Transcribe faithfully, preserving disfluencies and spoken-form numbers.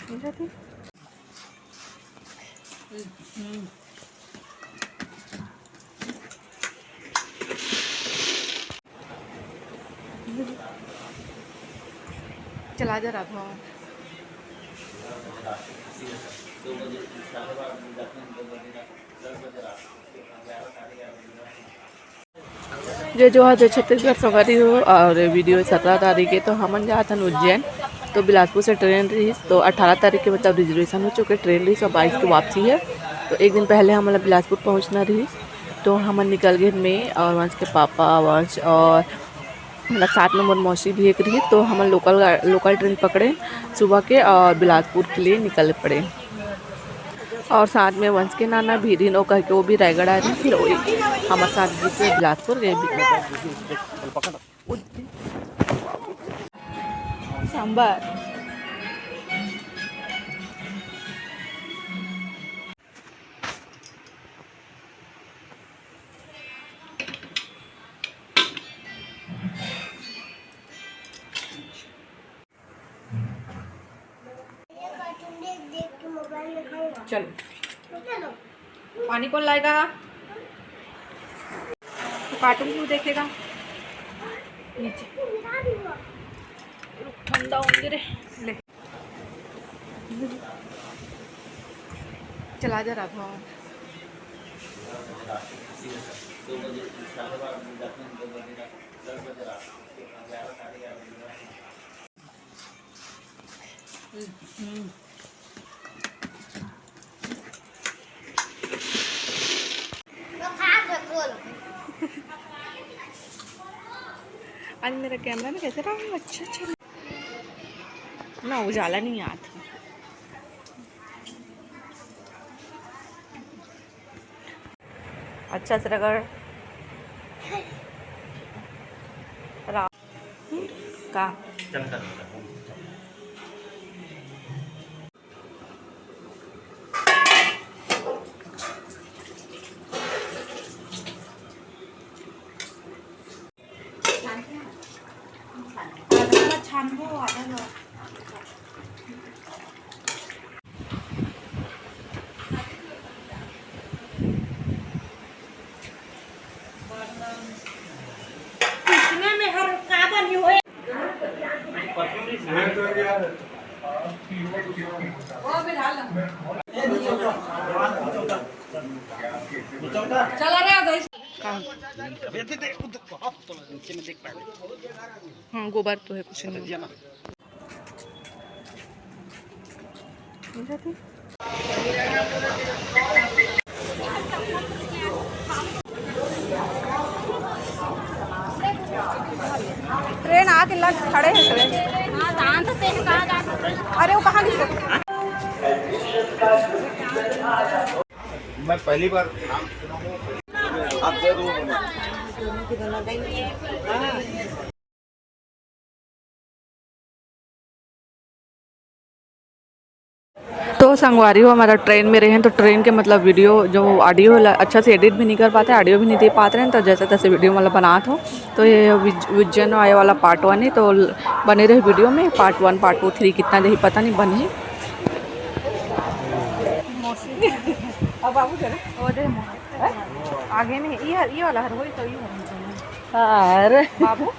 मिल जाती। चला जा राघव। जय जोहार, जय छत्तीसगढ़ संगवारी हो। और वीडियो सत्रह तारीख के तो हमन जात हन उज्जैन। तो बिलासपुर से ट्रेन रहिस, तो अठारह तारीख के मतलब रिजर्वेशन हो चुके, ट्रेन रहिस और बाईस के वापसी है। तो एक दिन पहले हमन ला बिलासपुर पहुँचना रहिस, तो हमन निकल गए मैं और वंश के पापा, वंश और मतलब साथ में मोर मौसी भी एक रही। तो हमन लोकल गा-, लोकल ट्रेन पकड़े सुबह के और बिलासपुर के लिए निकल पड़े। और साथ में वंश के नाना भी रहिन, ओ कहिके वो भी रायगढ़ आ रही, फिर वो हमर साथ बीच में बिलासपुर गए भी। सांभर। चलो, पानी कौन लाएगा? तो कार्टून क्यों देखेगा? नीचे। रुक, ठंडा होंगे रे। ले। चला जा राघव। आज मेरा कैमरा में कैसे रहा? अच्छा, अच्छा। ना उजाला नहीं आता। अच्छा से रगड़। रा-, का? हाँ, गोबर तो है, कुछ नहीं। ट्रेन आके लग खड़े हैं ट्रेन। अरे वो कहाँ गई? मैं पहली बार नाम सुना हूँ। आप जरूर बोलो। तो संगवारी हो, हमारा ट्रेन में रहे हैं, तो ट्रेन के मतलब वीडियो जो ऑडियो ला अच्छा से एडिट भी नहीं कर पाते, ऑडियो भी नहीं दे पाते हैं, तो जैसे तैसे वीडियो मतलब बनात हो। तो ये विज-, उज्जैन आए वाला पार्ट वन है, तो ल-, बने रहे वीडियो में। पार्ट वन, पार्ट टू, थ्री कितना देही पता नहीं बने। अब बाबू चले, वो दे मोहन। आगे नहीं, ये, ये वाला हर वही तो ये हर। हाँ, अरे। बाबू।